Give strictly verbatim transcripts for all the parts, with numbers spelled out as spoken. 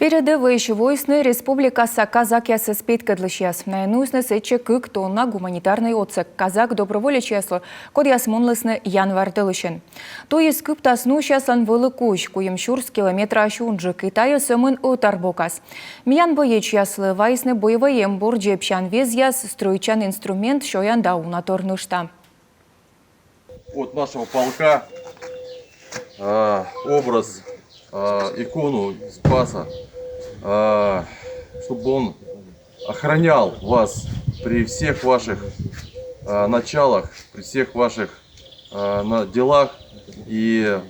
Передӧвӧйысь воисны республикаса казакъясӧс петкӧдлысьяс. Найӧ нуисны сэтчӧ кык тонна гуманитарнӧй отсӧг казак доброволечьяслы, кодъяс мунлісны январь тӧлысьын. Туйыс кыптас нуысьяслӧн вӧлі кузь, куим сюрс километраысь унджык, и тайӧ сӧмын ӧтар бокас. Миян боечьяслы вайисны боевӧй эмбур, дзебсян везъяс, стрӧитчан инструмент, сёян да уна тор нӧшта. От нашего полка, а, образ, а, икону Спаса, а, чтобы он охранял вас при всех ваших, а, началах, при всех ваших, а, на делах. И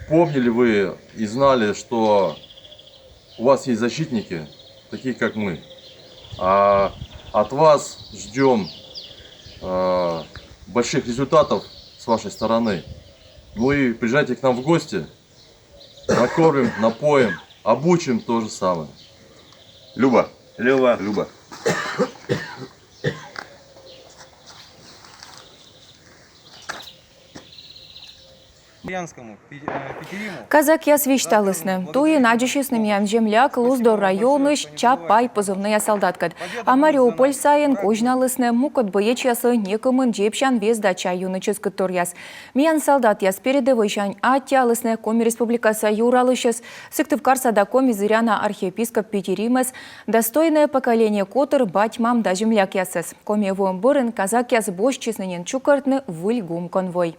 помнили вы и знали, что у вас есть защитники, такие как мы. А от вас ждем, а, больших результатов с вашей стороны. Ну и приезжайте к нам в гости. Накормим, напоим, обучим то же самое. Люба. Люба. Люба. Брянскому, Пи- э, Петериму. Казакъяс висьталісны: туйын аддзысисны миян земляк Луздор районысь Чапай позывнӧя солдаткӧд. А Мариуполь сайын козьналісны мукӧд боечьяслы некымын дзебсян вез да чай юны чӧскыдторъяс. Миян солдатъяс передӧвӧйсянь аттьӧалісны Коми Республикаса юралысьӧс, Сыктывкарса да Коми Зыряна архиепископ Петеримӧс, достойнӧй поколение котыр бать-мам да землякъясӧс. Коми воӧм бӧрын казакъяс босьтчисны нин чукӧртны выль гум конвой.